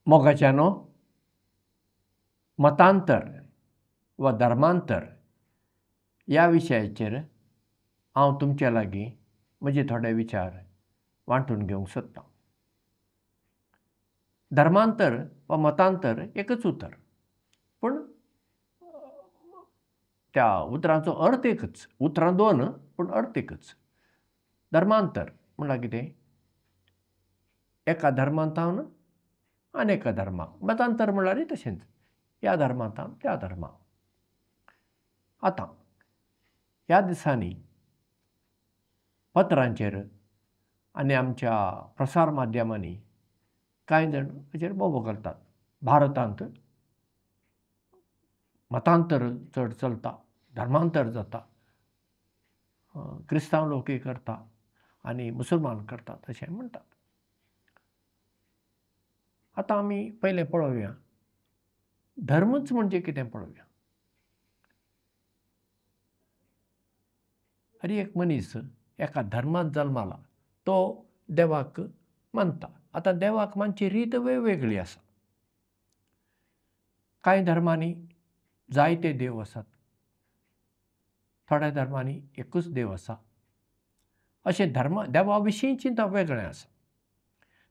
मोगाच्यानो, मतांतर वा धर्मांतर ह्या विशयाचेर हांव तुमचे लागीं म्हजे थोडे विचार वांटून घेवंक सोदतां. धर्मांतर वा मतांतर एकच उतर, पूण त्या उतरांचो अर्थ एकच. उतरां दोन पूण अर्थ एकच. धर्मांतर म्हणल्यार कितें? एका धर्मांतावन आनी एका धर्माक. मतांतर म्हणल्यारय तशेंच, ह्या धर्मांतावन त्या धर्माक. आतां ह्या दिसांनी पत्रांचेर आनी आमच्या प्रसार माध्यमांनी कांय जाण हाचेर बोबो घालतात. भारतांत मतांतर चड चलता, धर्मांतर जाता, क्रिस्तांव लोकूय करता आनी मुसलमान करतात अशें म्हणटात. आतां आमी पयलें पळोवया धर्मूच म्हणजे कितें पळोवया. हर एक मनीस एका धर्मांत जल्माला, तो देवाक मानता. आतां देवाक मानची रीत वेगवेगळी आसा. कांय धर्मांनी जायते देव आसात, थोड्या धर्मांनी एकूच देव आसा. अशें धर्मा देवा विशीं चिंतप वेगळें आसा,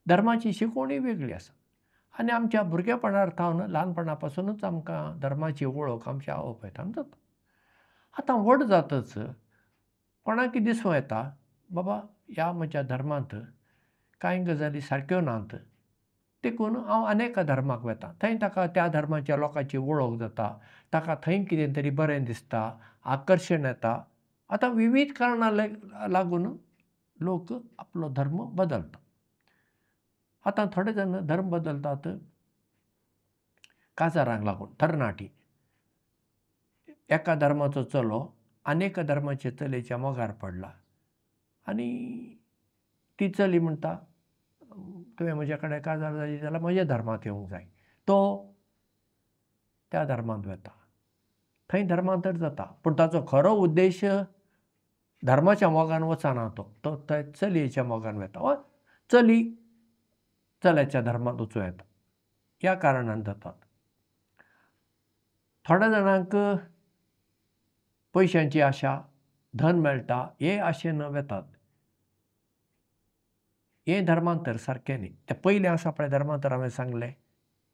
धर्माची शिकवणूय वेगळी आसा. आनी आमच्या भुरगेपणार थावन ल्हानपणा पासुनूच आमकां धर्माची वळख आमच्या आवय बापायन जाता. आतां व्हड जातच कोणाकय दिसूं येता, बाबा ह्या म्हज्या धर्मांत कांय गजाली सारक्यो नात, देखून हांव आनी एका धर्माक वता. थंय ताका त्या धर्माच्या लोकांची वळख जाता, ताका थंय कितें तरी बरें दिसता, आकर्शण येता. आतां विविध कारणां लागून लोक आपलो धर्म बदलता. आतां थोडे जाण धर्म बदलतात काजारांक लागून. तरणाटी एका धर्माचो चलो आनी एका धर्माचे चलयेच्या मोगार पडला आनी ती चली म्हणटा, तुवें म्हज्या कडेन काजार जाली जाल्यार म्हज्या धर्मांत येवंक जाय. तो त्या धर्मांत वता, थंय धर्मांतर जाता. पूण ताचो खरो उद्देश धर्माच्या मोगान वचना, तो तो त्या चलयेच्या मोगान वता वा चली चल्याच्या धर्मांत वचूं येता. ह्या कारणान जातात. थोड्या जाणांक पयशांची आशा, धन मेळटा हे आशेन वतात. हें धर्मांतर सारकें न्ही. तें पयलें आसा पळय धर्मांतर हांवें सांगलें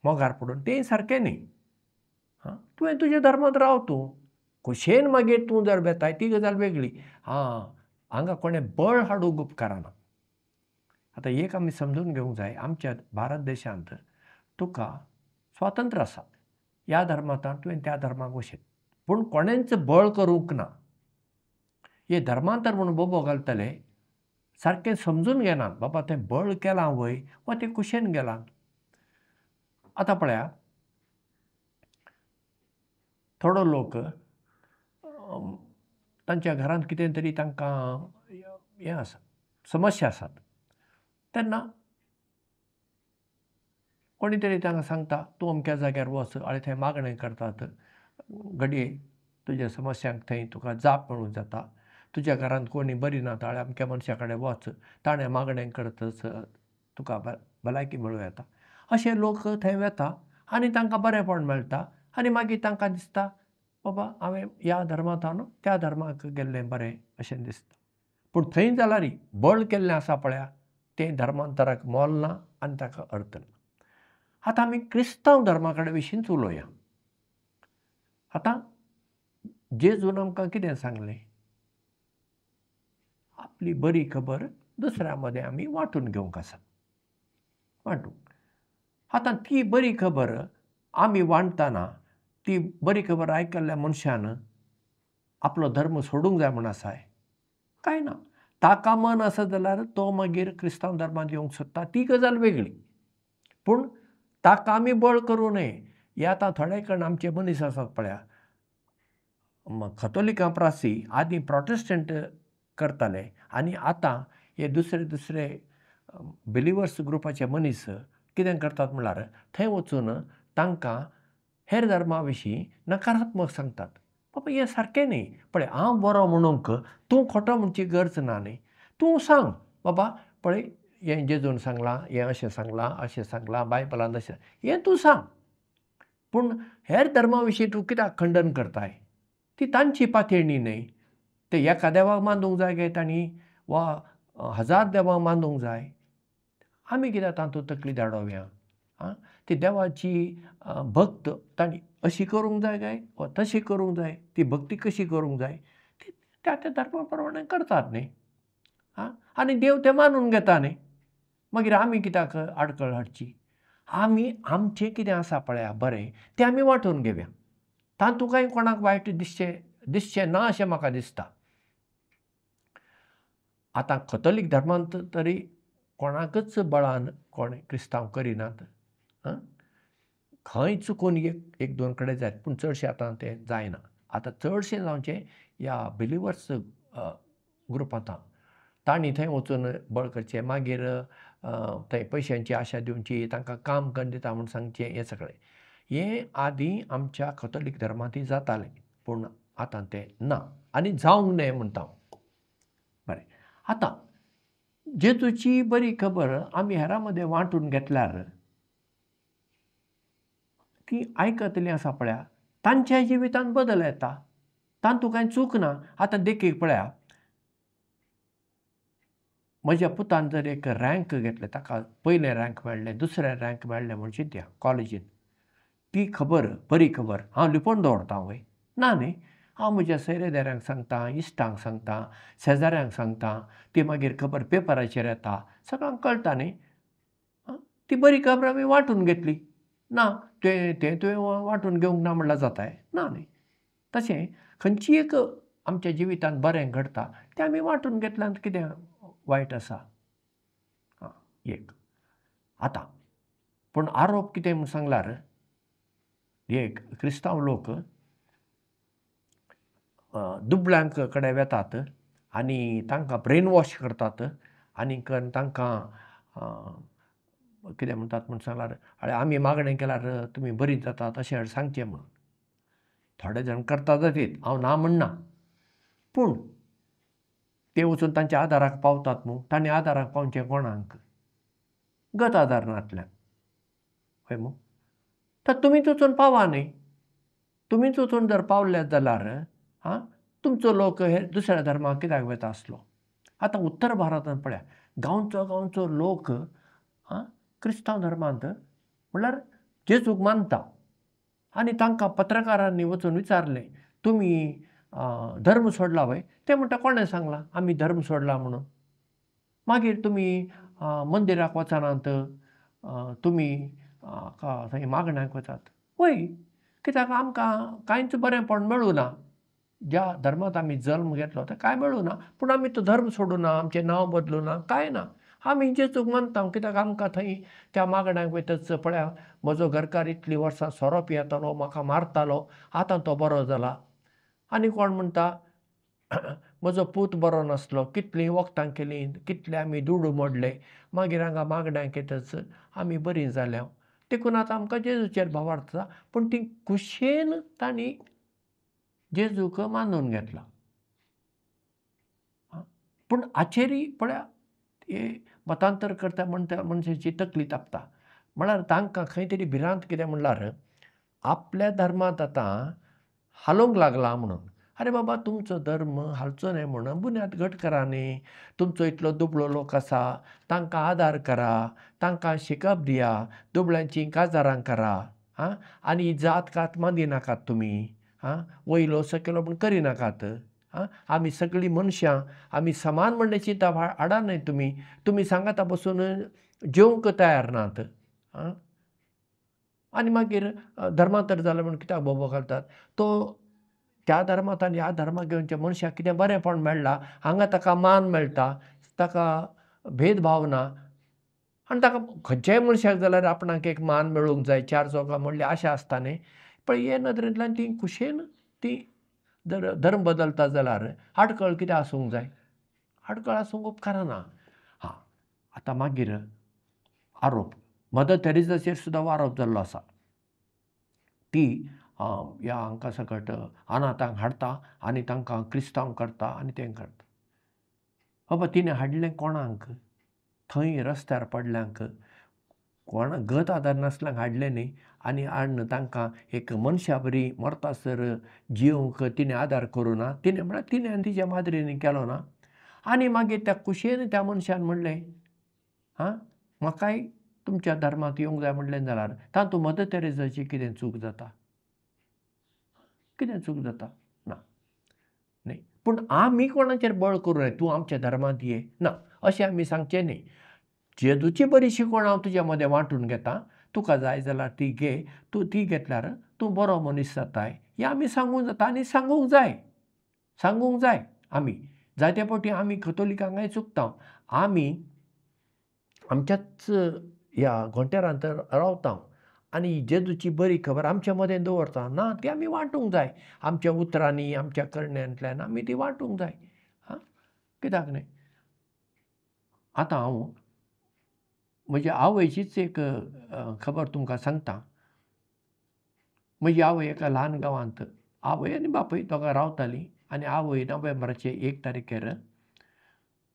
मोगार पडून, तें सारकें न्ही. हां, तुवें तुज्या धर्मांत राव, तूं खोशयेन मागीर तूं जर वेताय ती गजाल वेगळी. हां, हांगा कोणें बळ हाडूंक उपकारना. आतां एक आमी समजून घेवंक जाय, आमच्या भारत देशांत तुका स्वातंत्र्य आसा, ह्या धर्मांत तुवें त्या धर्माक वचत, पूण कोणेंच बळ करूंक ना. हे धर्मांतर म्हणून बोबो घालतले सारकें समजून घेनात, बाबा तें बळ केलां वय वा तें कुशेन गेलां. आतां पळया, थोडो लोक तांच्या घरांत कितें तरी तांकां हें आसा, समस्या आसात, तेन्ना कोणी तरी तांकां सांगता, तूं अमक्या जाग्यार वच आनी थंय मागणें करतात, घडये तुज्या समस्यांक थंय तुका जाप मेळूंक जाता. तुज्या घरांत कोणी बरी ना जाल्यार अमक्या मनशा कडेन वच, ताणें मागणें करतच तुका भलायकी मेळूं येता. अशे लोक थंय वता आनी तांकां बरेंपण मेळटा आनी मागीर तांकां दिसता, बाबा हांवें ह्या धर्मांत त्या धर्माक गेल्लें बरें अशें दिसता. पूण थंय जाल्यार बळ केल्लें आसा पळया, तें धर्मांतराक मोल ना आनी ताका अर्थ ना. आतां आमी क्रिस्तांव धर्मा कडेन विशींच उलोवया. आतां जेजून आमकां कितें सांगलें? आपली बरी खबर दुसऱ्या मदें आमी वांटून घेवंक आसा, वांटूंक. आतां ती बरी खबर आमी वांट्टना ती बरी खबर आयकल्ल्या मनशान आपलो धर्म सोडूंक जाय म्हूण आसाय? कांय ना. ताका मन आसा जाल्यार तो मागीर क्रिस्तांव धर्मांत येवंक सोदता, ती गजाल वेगळी. पूण ताका आमी बळ करूं नये. हे आतां थोडे कण आमचे मनीस आसात पळया, कथोलिकां प्रासी आदीं प्रोटेस्टंट करताले आनी आतां हे दुसरे दुसरे बिलिवर्स ग्रुपाचे मनीस कितें करतात म्हणल्यार थंय वचून तांकां हेर धर्मा विशीं नकारात्मक सांगतात. बाबा हें सारकें न्ही. पळय, हांव बरो म्हणूंक तूं खोटो म्हणची गरज ना न्ही. तूं सांग बाबा पळय हें जेजून सांगलां, हें अशें सांगलां, अशें सांगलां, बायबलान अशें, हें तूं सांग. पूण हेर धर्मा विशीं तूं कित्याक खंडन करताय? ती तांची पातयेणी न्हय. ते एका देवाक मानूंक जाय काय तांणी, वा हजार देवांक मानूंक जाय? आमी कित्याक तातूंत तकली धाडोवया? आं, ती देवाची भक्त तांणी अशी करूंक जाय काय वा तशी करूंक जाय? ती भक्ती कशी करूंक जाय ती त्या त्या धर्मा प्रमाणे करतात न्ही. आं, आनी देव तें मानून घेता न्ही. मागीर आमी कित्याक आडखळ हाडची? आमी आमचें कितें आसा पळया बरें तें आमी वांटून घेवया. तातूंत कांय कोणाक वायट दिसचें ना अशें म्हाका दिसता. आतां कथोलीक धर्मांत तरी कोणाकच बळान कोण क्रिस्तांव करिनात. खंय चुकून एक दोन कडेन जायत, पूण चडशें आतां तें जायना. आतां चडशें जावचें ह्या बिलिवर्स ग्रुपांत, तांणी थंय वचून बळ करचें, मागीर थंय पयशांची आशा दिवची, तांकां काम करून दिता म्हूण सांगचें, हें सगळें हें आदीं आमच्या कथोलीक धर्मांतूय जातालें, पूण आतां तें ना आनी जावंक न्हय म्हणटा हांव. बरें, आतां जेजूची बरी खबर आमी हेरां मदें वांटून घेतल्यार ती आयकतलीं आसा पळया, तांच्या जिवितांत बदल येता, तातूंत कांय चूक ना. आतां देखीक पळया, म्हज्या पुतान जर एक रँक घेतलें, ताका पयलें रँक मेळ्ळें, दुसरें रँक मेळ्ळें म्हूण चिंतया कॉलेजींत, ती खबर बरी खबर हांव लिपोवन दवरता वय? ना न्ही. हांव म्हज्या सोयऱ्या सांगता, इश्टांक सांगता, शेजाऱ्यांक सांगता, ती मागीर खबर पेपराचेर येता, सगळ्यांक कळटा न्ही. ती बरी खबर आमी वांटून घेतली ना, तें तुवें वांटून घेवंक ना म्हणल्यार जाताय ना न्ही. तशें खंयची एक आमच्या जिवितांत बरें घडटा तें आमी वांटून घेतल्यार कितें वायट आसा? एक आतां पूण आरोप कितें म्हूण सांगल्यार, एक क्रिस्तांव लोक दुबळ्यांक कडेन वेतात आनी तांकां ब्रेन वॉश करतात आनी तांकां कितें म्हणटात म्हूण सांगल्यार, अरे आमी मागणें केल्यार तुमी बरीं जातात अशें सांगचें म्हणून. थोडे जाण करता जातीत, हांव ना म्हणना, पूण ते वचून तांच्या आदाराक पावतात न्हू. तांणी आदाराक पावचें कोणाक? गत आदार नातल्यान हय मू. तर तुमीच वचून पावा न्ही. तुमीच वचून जर पावले जाल्यार आं तुमचो लोक हे दुसऱ्या धर्माक कित्याक वता आसलो? आतां उत्तर भारतांत पळया, गांवचो गांवचो लोक आं क्रिस्तांव धर्मांत म्हणल्यार जेजूक मानता. आनी तांकां पत्रकारांनी वचून विचारलें, तुमी धर्म सोडला वय? ते म्हणटा, कोणें सांगलां आमी धर्म सोडला म्हणून? मागीर तुमी मंदिराक वचनात, तुमी थंय मागण्याक वतात वय? कित्याक आमकां कांयच बरेंपण मेळूं ना. ज्या धर्मांत आमी जल्म घेतलो तो कांय मेळूं ना, पूण आमी तो धर्म सोडूं ना, आमचें नांव बदलूं ना, कांय ना. आमी जेजूक मानता. कित्याक आमकां थंय त्या मागण्याक वयतच पळया, म्हजो घरकार इतलीं वर्सां सोरो पियेतालो, म्हाका मारतालो, आतां तो बरो जाला. आनी कोण म्हणटा, म्हजो पूत बरो नासलो, कितलीं वखदां केलीं, कितले आमी दुडू मोडले, मागीर हांगा मागण्याक येतच आमी बरीं जाल्या, देखून आतां आमकां जेजूचेर भावार्थ आसा. पूण ती खुशयेन तांणी जेजूक मानून घेतला. पूण हाचेरय पळया, हे मतांतर करता म्हणटा मनशाची तकली तापता. म्हळ्यार तांकां खंय तरी भिरांत कितें म्हणल्यार आपल्या धर्मांत आतां हालोवंक लागला म्हणून. अरे बाबा, तुमचो धर्म हालचो न्हय म्हणून बुन्याद घट करा न्ही. तुमचो इतलो दुबळो लोक आसा, तांकां आदार करा, तांकां शिकप दिया, दुबळ्यांचीं काजारां करा, आं, आनी जात कात मानिनाकात तुमी, आं, वयलो सकयलो म्हूण करिनाकात, आं, आमी सगळीं मनशां, आमी समान म्हणलें चिंतप हाडा न्हय तुमी. तुमी सांगाता बसून जेवंक तयार नात, आं, आनी मागीर धर्मांतर जालें म्हूण कित्याक बोबो घालतात? तो त्या धर्मांत आनी ह्या धर्माक घेवच्या मनशाक कितें बरेंपण मेळ्ळां, हांगा ताका मान मेळटा, ताका भेदभाव ना. आनी ताका खंयच्याय मनशाक जाल्यार आपणाक एक मान मेळूंक जाय, चार चौगां म्हणली आशा आसता न्ही. पळय, हे नदरेंतल्यान ती खुशयेन ती जर धर्म बदलता जाल्यार आडखळ कितें आसूंक जाय? आडखळ आसूंक उपकारना. हां, आतां मागीर आरोप, मदर तेरेजाचेर सुद्दां आरोप जाल्लो आसा. ती ह्या हांकां सकट अनाथांक हाडटा आनी तांकां क्रिस्तांव करता आनी तें करता. बाबा, तिणें हाडलें कोणाक? थंय रस्त्यार पडल्यांक कोण गत आदार नासल्यांक हाडलें न्ही आनी हाडून तांकां एक मनशा बरी मरतासर जिवंक तिणें आदार करूं ना. तिणें म्हळ्यार तिणें आनी तिच्या माद्रींनी केलो ना. आनी मागीर त्या खुशयेन त्या मनशान म्हणलें, आं म्हाकाय तुमच्या धर्मांत येवंक जाय म्हणलें जाल्यार तातूंत मदर तेरेजाची कितें चूक जाता? कितें चूक जाता? ना न्ही. पूण आमी कोणाचेर बळ करूं नये, तूं आमच्या धर्मांत ये ना, अशें आमी सांगचें न्ही. जेजूची बरी शिकवण हांव तुज्या मदें वांटून घेता, तुका जाय जाल्यार ती घे, तूं ती घेतल्यार तूं बरो मनीस जाताय, हें आमी सांगूंक जाता आनी सांगूंक जाय, सांगूंक जाय. आमी जायते फावटी आमी कथोलिकांकय चुकता. आमी आमच्याच ह्या घोंटेरांत रावता आनी जेजूची बरी खबर आमच्या मदें दवरता ना, ती आमी वांटूंक जाय. आमच्या उतरांनी, आमच्या करण्यांतल्यान आमी ती वांटूंक जाय. आं, कित्याक न्हय? आतां हांव म्हज्या आवयचीच एक खबर तुमकां सांगता. म्हजी आवय एका ल्हान गांवांत, आवय आनी बापूय दोगां रावतालीं आनी आवय नोव्हेंबराचे 1 तारखेर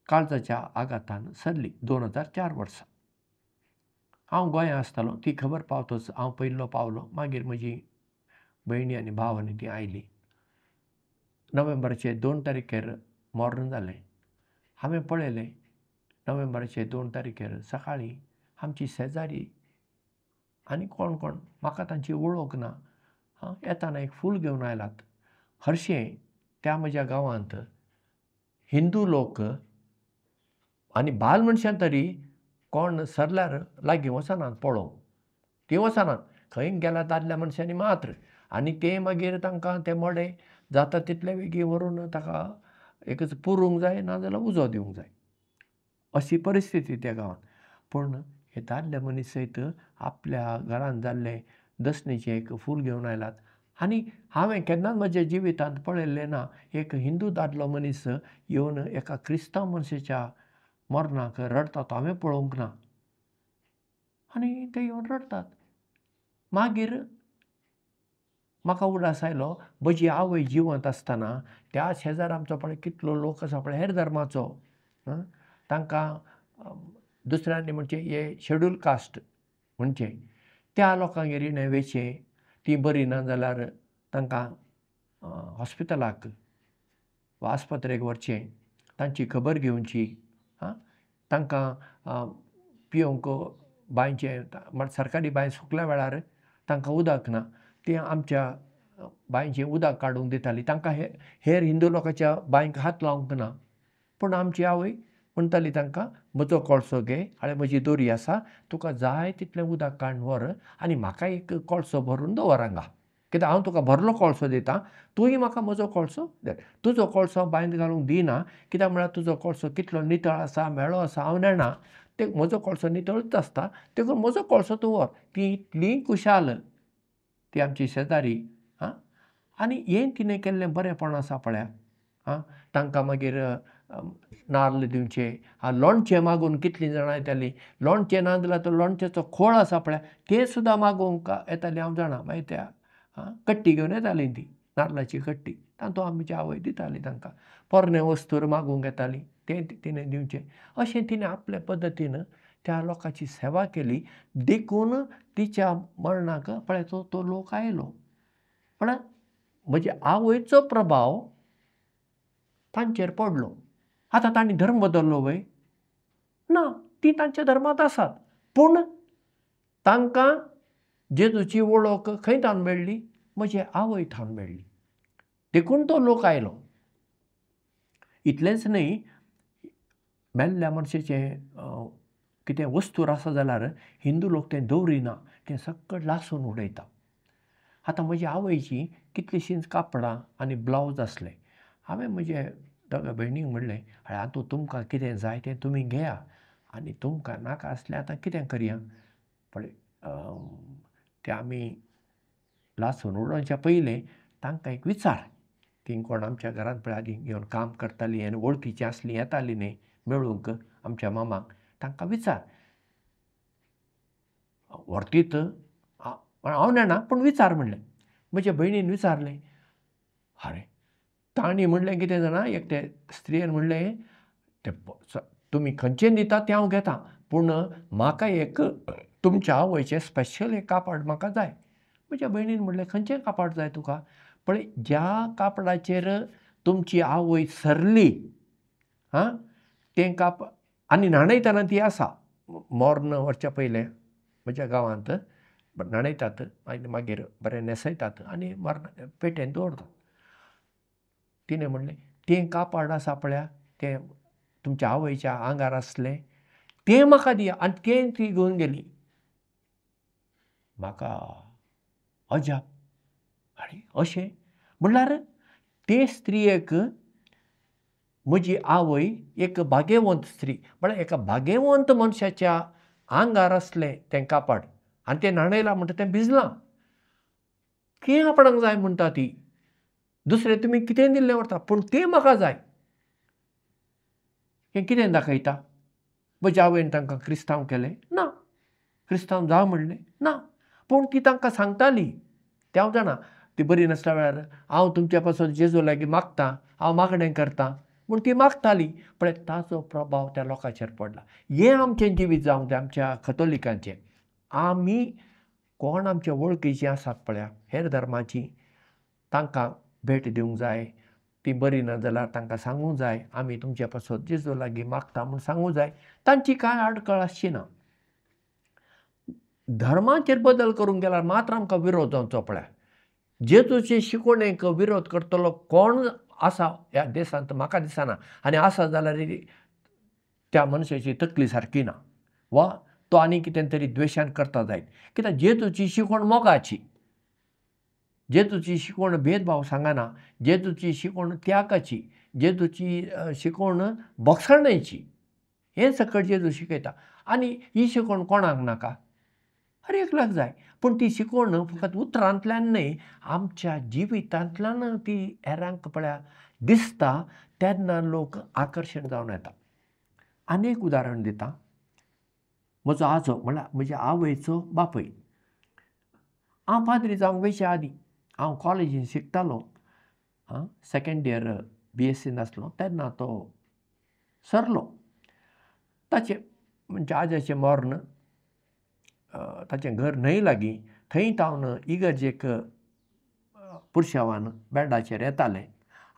काळजाच्या आघातान सरली 2004 वर्सा. हांव गोंया आसतालो, ती खबर पावतच हांव पयलो पावलो. मागीर म्हजी भयणी आनी भाव आनी ती आयली. नोव्हेंबराचे 2 तारखेर मर्ण जालें. हांवें पळयलें नोव्हेंबराचे 2 तारखेर सकाळीं आमची शेजारी आनी कोण कोण म्हाका तांची वळख ना, येताना एक फूल घेवन आयलात. हरशें त्या म्हज्या गांवांत हिंदू लोक आनी बायल मनशां तरी कोण सरल्यार लागीं वचनात पळोवंक, तीं वचनात. खंय गेल्यार दादल्या मनशांनी मात्र, आनी ते मागीर तांकां तें मडें जाता तितले बेगीन व्हरून ताका एकच पुरूंक जाय, नाजाल्यार उजो दिवंक जाय, अशी परिस्थिती त्या गांवांत. पूण हे दादले मनीस सयत आपल्या घरांत जाल्लें दसणीचें एक फूल घेवन आयलात. आनी हांवें केन्नाच म्हज्या जिवितांत पळयल्लें ना एक हिंदू दादलो मनीस येवन एका क्रिस्तांव मनशाच्या मरणाक रडटा तो हांवें पळोवंक ना. आनी ते येवन रडटात. मागीर म्हाका उडास आयलो, म्हजी आवय जिवंत आसतना त्या शेजार आमचो पळय कितलो लोक आसा पळय हेर धर्माचो, तांकां दुसऱ्यांनी म्हणचे हे शेड्यूल कास्ट म्हणचे त्या लोकांगेर हिणें वेचें, ती बरी ना जाल्यार तांकां हॉस्पिटलाक वा आस्पत्रेक व्हरचें, तांची खबर घेवची, तांकां पिवंक बांयचें म्हळ्यार सरकारी बांय सुकल्या वेळार तांकां उदक ना, तें आमच्या बांयचें उदक काडूंक दिताली. तांकां हेर हिंदू लोकांच्या बांयक हात लावंक ना. पूण आमची आवय म्हणटाली तांकां, म्हजो कोळसो घे, हांवें म्हजी दोरी आसा, तुका जाय तितलें उदक काडून व्हर आनी म्हाका एक कोळसो भरून दवर हांगा, कित्याक हांव तुका भरलो कोळसो दिता, तूंय म्हाका म्हजो कोळसो दी. तुजो कोळसो हांव बांयंत घालूंक दिना, कित्याक म्हळ्यार तुजो कोळसो कितलो नितळ आसा, म्हेळो आसा हांव नेणा, ते म्हजो कोळसो नितळच आसता, देखून म्हजो कोळसो तूं व्हर. ती इतली खुशाल, ती आमची शेजारी. आं, आनी हें तिणें केल्लें बरेंपण आसा पळया. आं, तांकां मागीर नाल्ल दिवचे, लोणचें मागून कितलीं जाणां येतालीं, लोणचें ना जाल्यार तो लोणच्याचो खोळ आसा पळया तें सुद्दां मागूंक येतालीं. हांव जाणां, मागीर त्या कट्टी घेवन येतालीं, ती नाल्लाची कट्टी, तातूंत आमची आवय दिताली तांकां. पोरणे वस्तूर मागूंक येतालीं, तें तिणें दिवचें. अशें तिणें आपले पद्दतीन त्या लोकांची सेवा केली. देखून तिच्या मरणाक पळय तो लोक आयलो. म्हळ्यार म्हज्या आवयचो प्रभाव तांचेर पडलो. आतां तांणी धर्म बदल्लो वय ना, ती तांच्या धर्मांत आसात, पूण तांकां जेजूची वळख खंय थावन मेळ्ळी? म्हजे आवय थावन मेळ्ळी. देखून तो लोक आयलो. इतलेंच न्हय, मेल्ल्या मनशाचें कितें वस्तूर आसा जाल्यार हिंदू लोक तें दवरिना, तें सगळें लासून उडयता. आतां म्हजी आवयचीं कितलींशींच कापडां आनी ब्लावज आसलें. हांवें म्हजे दोगा भयणींक म्हणलें, आतां तुमकां कितें जाय तें तुमी घेया आनी तुमकां नाका आसलें आतां कितें करया. पळय तें आमी लासून उडोवच्या पयलें तांकां एक विचार, तीं कोण आमच्या घरांत पळय आदीं घेवन काम करतालीं आनी वळखीचीं आसलीं, येतालीं न्ही मेळूंक आमच्या मामाक, तांकां विचार व्हरतीत हांव नेणा, पूण विचार म्हणलें. म्हज्या भयणीन विचारलें. आरे तांणी म्हणलें कितें जाणा, एक ते स्त्रियेन म्हणलें, ते तुमी खंयचें दिता तें हांव घेता, पूण म्हाका एक तुमच्या आवयचें स्पेशल एक कापड म्हाका जाय. म्हज्या भयणीन म्हणलें खंयचें कापड जाय तुका? पळय ज्या कापडाचेर तुमची आवय सरली हां तें कापड आनी न्हाणयतना ती आसा, मोर्न व्हरच्या पयलें म्हज्या गांवांत न्हाणयतात आनी मागीर बरें न्हेसयतात आनी मर्ण पेटेन दवरतात. तिणें म्हणलें तें कापड आसा पळया तें तुमच्या आवयच्या आंगार आसलें तें म्हाका दिया, आनी तें ती घेवन गेली. म्हाका अजाप, आनी अशें म्हणल्यार ते स्त्रियेक म्हजी आवय एक भाग्यवंत स्त्री, म्हळ्यार एका भाग्यवंत मनशाच्या आंगार आसलें तें कापड आनी तें न्हाणयलां म्हणटा तें भिजलां, तें आपणाक जाय म्हणटा ती, दुसरें तुमी कितें दिल्लें व्हरता पूण तें म्हाका जाय. हें कितें दाखयता? म्हज्या आवयन तांकां क्रिस्तांव केलें ना, क्रिस्तांव जावं म्हणलें ना, पूण ती तांकां सांगताली, तें हांव जाणा, ती बरी नासल्या वेळार हांव तुमच्या पासून जेजू लागीं मागतां, हांव मागणें करतां म्हूण ती मागताली. पळय ताचो प्रभाव त्या लोकांचेर पडला. हें आमचें जिवीत जावंक जाय, आमच्या कथोलिकांचें. आमी कोण आमचे वळखीचीं आसात पळया हेर धर्माचीं, तांकां भेट दिवंक जाय, ती बरी ना जाल्यार तांकां सांगूंक जाय आमी तुमचे पासत जेजू लागीं मागता म्हूण सांगूंक जाय. तांची कांय आडखळ आसची ना. धर्माचेर बदल करूंक गेल्यार मात्र आमकां विरोध जावचो पळया. जेजूचे शिकवणेक विरोध करतलो कोण आसा ह्या देशांत म्हाका दिसना, आनी आसा जाल्यार त्या मनशाची तकली सारकी ना वा तो आनी कितें तरी द्वेशान करता जायत. कित्याक जेजूची शिकवण मोगाची, जेजूची शिकवण भेदभाव सांगना, जेजूची शिकवण त्यागाची, जेजूची शिकवण बोगसाणेची, हें सकळ जेजू शिकयता. आनी ही शिकवण कोणाक नाका? हर एकल्याक जाय. पूण ती शिकवण फकत उतरांतल्यान न्हय, आमच्या जिवितांतल्यान ती हेरांक पळया दिसता, तेन्ना लोक आकर्शण जावन येता. आनी एक उदाहरण दिता. म्हजो आजो म्हणल्यार म्हज्या आवयचो बापूय, हांव पाद्री जावंक वयचे आदीं हांव कॉलेजीन शिकतालो, सेकेंड इयर बीएससीन आसलो तेन्ना तो सरलो. ताचें म्हणजे आज्याचें मर्ण, ताचें घर न्हंय लागीं, थंय तावन इगर्जेक पुरशांवान बँडाचेर येतालें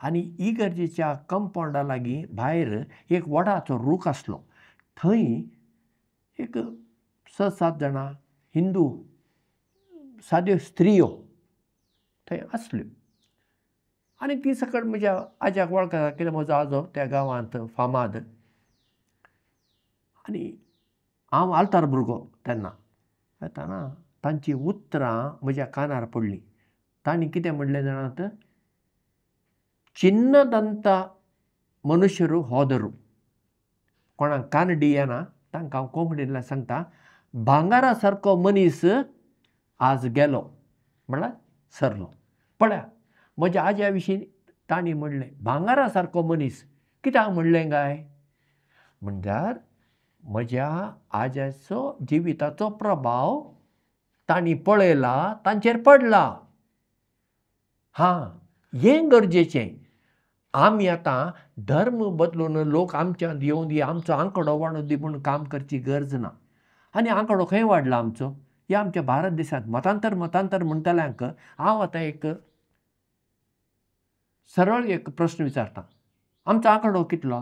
आनी इगर्जेच्या कंपावंडा लागीं भायर एक वडाचो रूख आसलो, थंय एक 6-7 जाणां हिंदू साद्यो स्त्रियो थंय आसल्यो आनी ती सकळ म्हज्या आज्याक वळखता, कित्याक म्हजो आजो त्या गांवांत फामाद आनी हांव आल्तार भुरगो तेन्ना. येतना तांची उतरां म्हज्या कानार पडलीं. तांणी कितें म्हणलें जाणात? चिन्नदंत मनुष्यरू होदरू. कोणाक कानडी येना तांकां हांव कोंकणींतल्यान सांगता, भांगरा सारको मनीस आज गेलो म्हणल्यार सरलो. पळया म्हज्या आज्या विशीं तांणी म्हणलें भांगरा सारको मनीस, कित्याक म्हणलें काय? म्हणल्यार म्हज्या आज्याचो जिविताचो प्रभाव तांणी पळयला, तांचेर पडला. हां, हें गरजेचें. आमी आतां धर्म बदलून लोक आमच्यांत येवन दी, आमचो आंकडो वाडून दी म्हूण काम करची गरज ना. आनी आंकडो खंय वाडला आमचो? ह्या आमच्या भारत देशांत मतांतर मतांतर म्हणटल्यांक हांव आतां एक सरळ एक प्रस्न विचारता, आमचो आंकडो कितलो?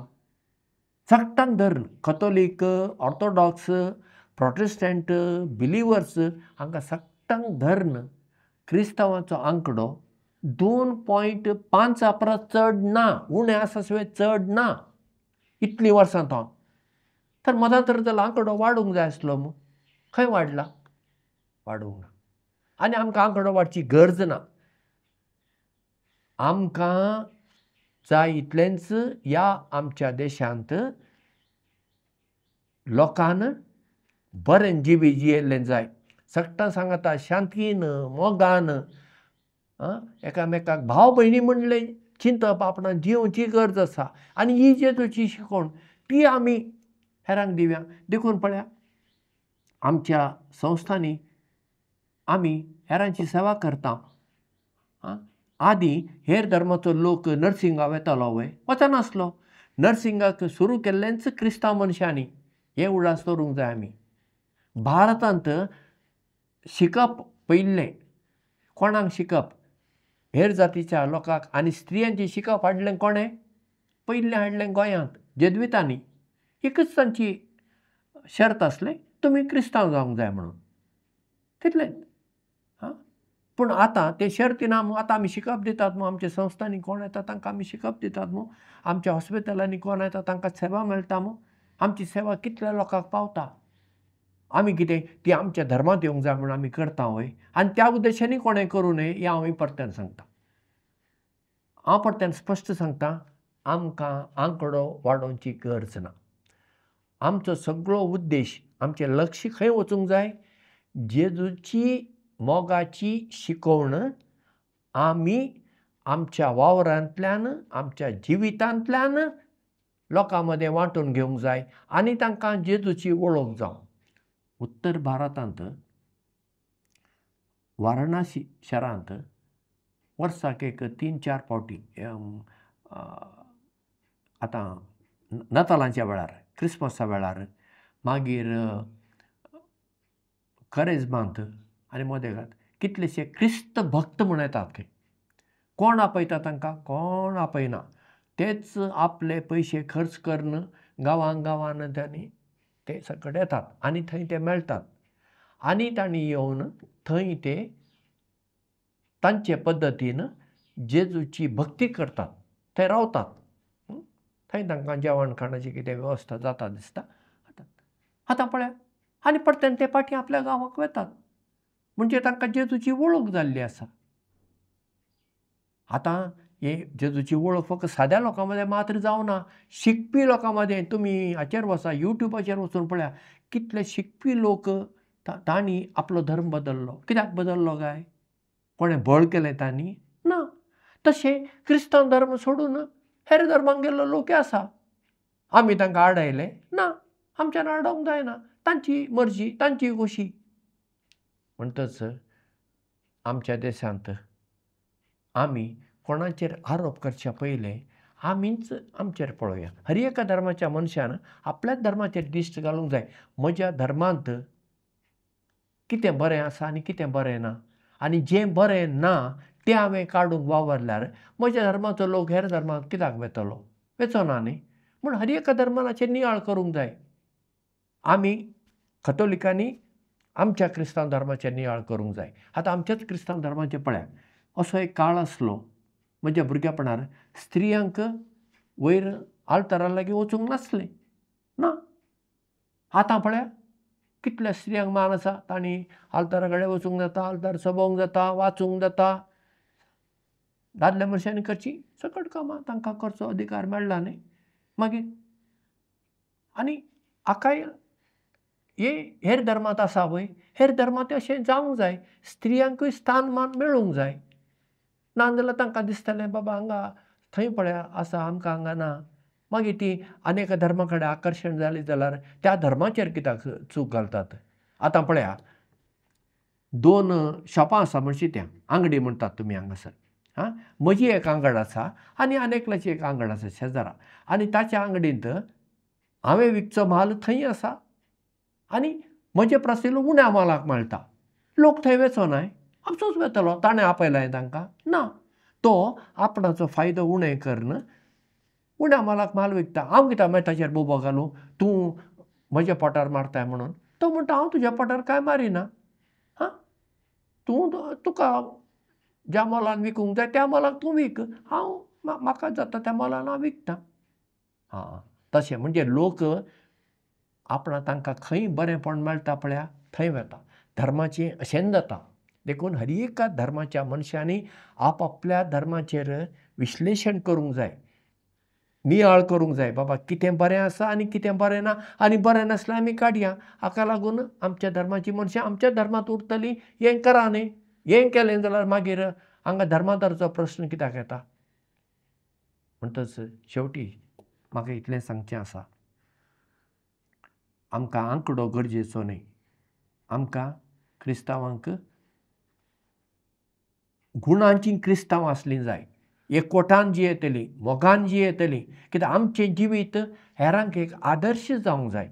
सगटांक धरून कथोलीक, ऑर्थोडॉक्स, प्रोटेस्टंट, बिलिवर्स हांकां सगटांक धरून क्रिस्तांवाचो आंकडो 2.5 परस चड ना, उणें आसा शिवाय चड ना. इतलीं वर्सां तो तर मतांतर जाल्यार आंकडो वाडूंक जाय आसलो मू, खंय वाडला? वाडूंक ना. आनी आमकां आंकडो वाडची गरज ना. आमकां जाय इतलेंच ह्या आमच्या देशांत लोकान बरें जिवीत जियेल्लें जाय. सगटां सांगता शांतीन मोगान एकामेकाक भाव भयणी म्हणलें चिंतप आपणाक जियोवची गरज आसा. आनी ही जेजूची शिकवण ती आमी हेरांक दिवया. देखून पळया आमच्या संस्थांनी आमी हेरांची सेवा करता. आदीं हेर धर्माचो लोक नर्सिंगा वेतालो वय? वचनासलो. नर्सिंगाक सुरू केल्लेंच क्रिस्तांव मनशांनी, हें उडास दवरूंक जाय आमी. भारतांत शिकप पयिल्लें, कोणाक शिकप, हेर जातीच्या लोकांक आनी स्त्रियांचें शिकप हाडलें कोणें, पयिल्लें हाडलें गोंयांत जेज्वितांनी. एकच तांची शर्त आसलें, तुमी क्रिस्तांव जावंक जाय म्हणून, तितलें. हां, पूण आतां ते शर्ती ना मू, आतां आमी शिकप दितात मू, आमच्या संस्थांनी कोण येता तांकां आमी शिकप दितात मू, आमच्या हॉस्पिटलांनी कोण येता तांकां सेवा मेळटा मू, आमची सेवा कितल्या लोकांक पावता. आमी कितें ती आमच्या धर्मांत येवंक जाय म्हूण आमी करता वय, आनी त्या उद्देशांनी कोणें करूं नये हें हांव परत्यान सांगता. हांव परत्यान स्पश्ट सांगता, आमकां आंकडो वाडोवची गरज ना. आमचो सगळो उद्देश, आमचें लक्ष खंय वचूंक जाय, जेजूची मोगाची शिकवण आमी आमच्या वावरांतल्यान, आमच्या जिवितांतल्यान लोकां मदें वांटून घेवंक जाय आनी तांकां जेजूची वळख जावं. उत्तर भारतांत वाराणसी शारांत वर्साक एक 3-4 फावटी, आतां नातालांच्या वेळार, क्रिसमसा वेळार, मागीर करेजमांत आनी मोदेगात कितलेशे क्रिस्त भक्त म्हूण येतात खंय. कोण आपयता तांकां, कोण आपयना, तेच आपले पयशे खर्च करून गांवां गांवान तांणी ते सकट येतात आनी थंय ते मेळटात आनी तांणी येवन थंय ते तांचे पद्दतीन जेजूची भक्ती करतात, थंय रावतात, थंय तांकां जेवण खाणाची कितें वेवस्था जाता दिसता. आतां पळया, आनी परत्यान ते फाटीं आपल्या गांवाक वेतात, म्हणजे तांकां जेजूची वळख जाल्ली आसा. आतां हे जेजूची वळख फक्त साद्या लोकां मदें मात्र जावना, शिकपी लोकां मदें. तुमी हाचेर वचा, युट्यूबाचेर वचून पळया कितले शिकपी लोक तांणी आपलो धर्म बदल्लो. कित्याक बदल्लो काय, कोणें बळ केलें तांणी ना. तशें क्रिस्तांव धर्म सोडून हेर धर्माक गेल्लो लोकय आसा, आमी तांकां आडायले ना, आमच्यान आडोवंक जायना, तांची मर्जी, तांची खोशी. म्हणटच आमच्या देशांत आमी कोणाचेर आरोप करच्या पयलें आमीच आमचेर पळोवया. हर एका धर्माच्या मनशान आपल्याच धर्माचेर दिश्ट घालूंक जाय. म्हज्या धर्मांत कितें बरें आसा आनी कितें बरें ना, आनी जें बरें ना तें हांवें काडूंक वावरल्यार म्हज्या धर्माचो लोक हेर धर्मांत कित्याक वेतलो, वेचो ना न्ही. म्हूण हर एका धर्माचेर नियाळ करूंक जाय. आमी कथोलिकांनी आमच्या क्रिस्तांव धर्माचेर नियाळ करूंक जाय. आतां आमच्याच क्रिस्तांव धर्माचेर पळया, असो एक काळ आसलो म्हज्या भुरगेपणार स्त्रियांक वयर आल्तारा लागीं वचूंक नासलें ना. आतां पळया कितल्या स्त्रियांक मान आसा, तांणी आल्तारा कडेन वचूंक जाता, आल्तार सोबोवंक जाता, वाचूंक जाता. दादल्या मनशांनी करची सकट कामां तांकां करचो अधिकार मेळ्ळा न्ही. मागीर आनी हाकाय हे हेर धर्मांत आसा वय, हेर धर्मांत अशें जावंक जाय, स्त्रियांकूय स्थान मान मेळूंक जाय. ना जाल्यार तांकां दिसतलें बाबा हांगा थंय पळया आसा, आमकां हांगा ना. मागीर ती आनी एका धर्मा कडेन आकर्शण जाली जाल्यार त्या धर्माचेर कित्याक चूक घालतात. आतां पळया 2 शॉपां आसा म्हणशी त्या आंगडी म्हणटात तुमी हांगासर, हां, म्हजी एक आंगड आसा आनी आनी एकल्याची एक आंगड आसा शेजारा, आनी ताच्या आंगडींत हांवें विकचो म्हाल थंय आसा आनी म्हजे परस उण्या म्हालाक मेळटा. लोक थंय वेचो नाय, आपसोच वेतलो, ताणें आपयलां तांकां ना, तो आपणाचो फायदो उणें करून उण्या म्हालाक म्हाल विकता. हांव कित्याक मागीर ताचेर बोबो घालूं, तूं म्हज्या पोटार मारताय म्हणून. तो म्हणटा हांव तुज्या पोटार कांय मारिना, हां, तूं तुका ज्या मोलान विकूंक जाय त्या मोलाक तूं विक, हांव म्हाका जाता त्या मोलान हांव विकता. हां, तशें म्हणजे लोक आपणा तांकां खंय बरेंपण मेळटा पळया थंय वता. धर्माचें अशेंच जाता. देखून हर एका धर्माच्या मनशांनी आपआपल्या धर्माचेर विश्लेशण करूंक जाय, नियाळ करूंक जाय, बाबा कितें बरें आसा आनी कितें बरें ना, आनी बरें नासल्यार आमी काडया. हाका लागून आमच्या धर्माची मनशां आमच्या धर्मांत उरतलीं. हें करा न्ही, हें केलें जाल्यार मागीर हांगा धर्मांतराचो प्रश्न कित्याक येता. म्हणटच शेवटी म्हाका इतलें सांगचें आसा, आमकां आंकडो गरजेचो न्ही, आमकां क्रिस्तांवांक गुणांची क्रिस्तांव आसलीं जाय. एकवटान जियेतलीं, मोगान जियेतलीं. कित्याक आमचें जिवीत हेरांक एक आदर्श जावंक जाय.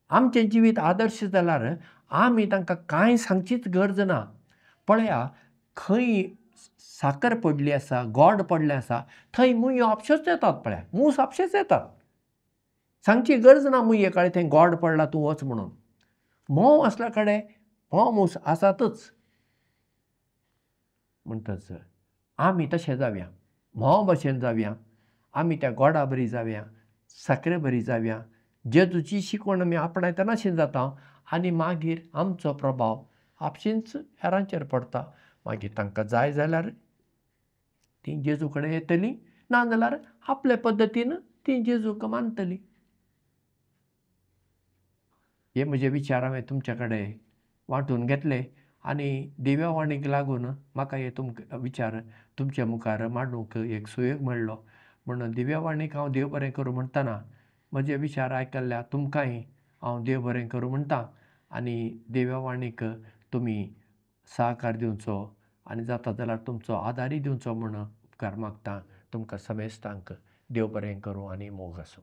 आमचें जिवीत आदर्श जाल्यार आमी तांकां कांय सांगचीच गरज ना. पळया खंय साकर पडली आसा, गोड पडलें आसा, थंय मुयो आपश्योच येतात. पळया मूस आपशेच येतात, सांगची गरज ना मुये कळ्ळें थंय गोड पडला तूं वच म्हणून. म्होंव आसल्या कडेन म्होंव मूस आसातच. म्हणटच आमी तशें जावया, म्होंव भशेन जावया, आमी त्या गोडा बरी जावया, साकरे बरी जावया. जेजूची शिकवण आमी आपणायतना अशें जाता आनी मागीर आमचो प्रभाव आपशींच हेरांचेर पडटा. मागीर तांकां जाय जाल्यार तीं जेजू कडेन येतलीं, ना जाल्यार आपले पद्दतीन तीं जेजूक मानतलीं. हे म्हजे विचार हांवें तुमचे कडेन वांटून घेतले आनी दिव्यावाणीक लागून म्हाका हे तुमकां विचार तुमचे मुखार मांडूंक एक सुयोग मेळ्ळो. म्हणून दिव्यावाणीक हांव देव बरें करूं म्हणटना म्हजे विचार आयकल्ल्या तुमकांय हांव देव बरें करूं म्हणटा आनी दिव्यावाणीक तुमी सहकार दिवचो आनी जाता जाल्यार तुमचो आदारूय दिवचो म्हूण उपकार मागता. तुमकां समेस्तांक देव बरें करूं आनी मोग आसूं.